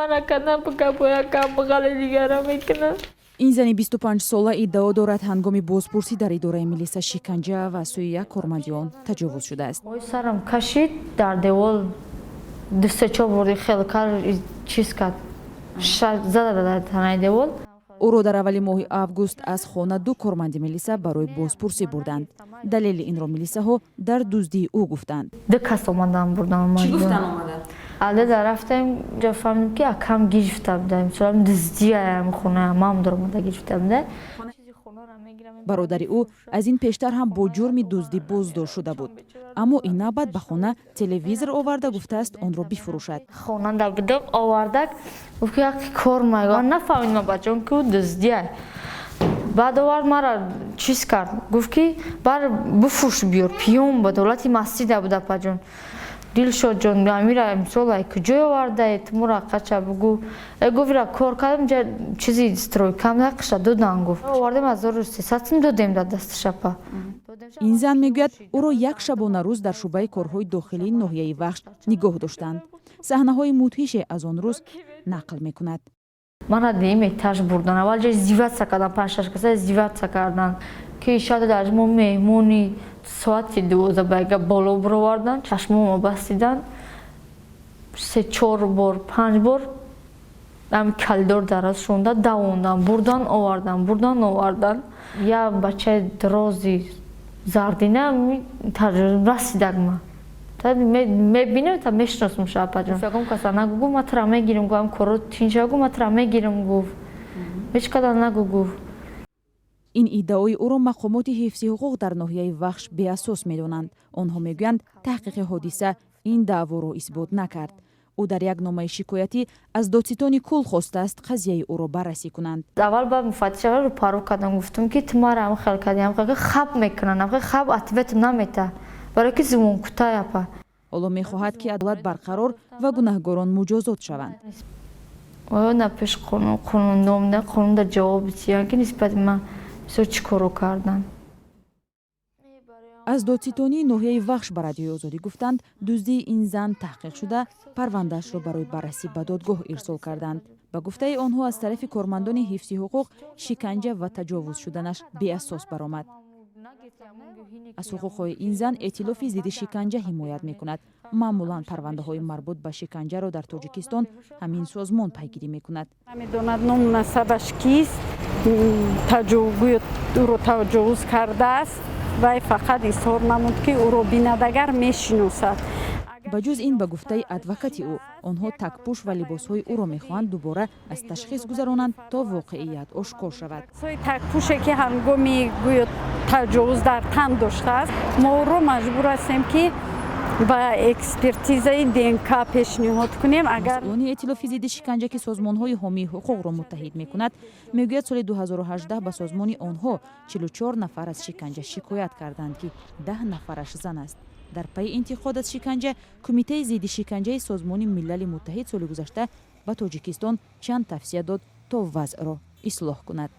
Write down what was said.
Мана кардам, гапоя камбағали дигара мекунам. Ин зани 25-сола иддао дорад, ҳангоми бозпурсӣ дар идораи милиса шиканҷа ва аз сӯи як корманди он таҷовуз шудааст. Ой, сарам кашид, дар девол ду, се, чор бори хел кар, чиз кард, зада дар танаи девол. Ӯро дар аввали моҳи август аз хона ду корманди милиса барои бозпурсӣ бурданд. Далели инро милисаҳо дар дуздии ӯ гуфтанд. Ду кас омадан, бурдан. Чӣ гуфтан омада? Алда рафтем, ҷо фаҳмидем, ки акам гирифта буда. Мисолам, дуздияям хона мам даромада гирифта буда. Бародари ӯ аз ин пештар ҳам бо ҷурми дуздӣ боздошт шуда буд, аммо ин навбат ба хона телевизор оварда, гуфтааст, онро бифурӯшад. Хонанда будам, овардак, гуфт, ки як кор ман нафаҳмидам, бачон, ки дуздия. Баъд овард, мара чиз кард, гуфт, ки бар бифурӯш, биёр. Пиён ба давлати масҷида буда. Паҷон, Дилшодҷон, амира мисол ай куҷой овардаед мура, қача бугу. Гуфт, ира кор кардам, ҷа чизи стройкам нақша додан, гуфт, овардем, 1300 сум додем дар дасташапа. Ин зан мегӯяд, ӯро як шабонарӯз дар шӯъбаи корҳои дохилии ноҳияи Вахш нигоҳ доштанд. Саҳнаҳои мудҳише аз он рӯз нақл мекунад. Мана дуюм этаж бурдан, аввал ҷа издеваться кардан, панҷ, шаш каса издеваться кардан, ки шояд дар мо меҳмони. Соати 12 байга боло бировардан, чашмомо бастидан, се, чор бор, панҷ бор ами калидор дароз шонда давондан, бурдан, овардан, бурдан, овардан. Як бачаи дрози зардина расидак ма мебинем, та мешиносум. Шапаҷон, ягон каса нагу, гуфт, ма тра мегирим, гуфт, коро тинча, гуфт, ма тра мегирим, гуфт, ҳеҷ када нагу, гуфт. Ин иддаои ӯро мақомоти ҳифзи ҳуқуқ дар ноҳияи Вахш беасос медонанд. Онҳо мегӯянд, таҳқиқи ҳодиса ин даъворо исбот накард. Ӯ дар як номаи шикоятӣ аз додситони кул хостааст, қазияи ӯро баррасӣ кунанд. Аввал ба муфаттиш аввал рӯпарӯ кардам, гуфтам, ки ту мара ам хел кардӣ, ам хел хаб мекунанд, ам хаб ответ намета, барое ки зувонкӯтай, апа. Ҳоло мехоҳад, ки адолат барқарор ва гунаҳгорон муҷозот шаванд. Оё на пеш қонун, қонун, қонун ҷавоб диҳанд, ки нисбати ман бисёр чӣ коро кардан. Аз додситонии ноҳияи Вахш ба Радиои Озодӣ гуфтанд, дуздии ин зан таҳқиқ шуда, парвандаашро барои баррасӣ ба додгоҳ ирсол карданд. Ба гуфтаи онҳо, аз тарафи кормандони ҳифзи ҳуқуқ шиканҷа ва таҷовуз шуданаш беасос баромад. Аз ҳуқуқҳои ин зан Эътилофи зидди шиканҷа ҳимоят мекунад. Маъмулан парвандаҳои марбут ба шиканҷаро дар Тоҷикистон ҳамин созмон пайгирӣ мекунад. Намедонад, ному насабаш кист, гӯё ӯро таҷовуз кардааст. Вай фақат изҳор намуд, ки ӯро бинад агар, мешиносад. Ба ҷуз ин, ба гуфтаи адвокати ӯ, онҳо такпӯш ва либосҳои ӯро мехоҳанд дубора аз ташхис гузаронанд, то воқеият ошкор шавад. Такпӯше, ки ҳангоми гӯё таҷовуз дар тан доштааст, мо ӯро маҷбур ҳастем, ки ба экспертизаи ДНК пешниҳод кунем. Агар Масъулони Эътилофи зидди шиканҷа, ки созмонҳои ҳомии ҳуқуқро муттаҳид мекунад, мегӯяд, соли 2018 ба созмони онҳо 44 нафар аз шиканҷа шикоят карданд, ки 10 нафараш зан аст. Дар пайи интиқод аз шиканҷа, Кумитаи зидди шиканҷаи Созмони Милали Муттаҳид соли гузашта ба Тоҷикистон чанд тавсия дод, то вазъро ислоҳ кунад.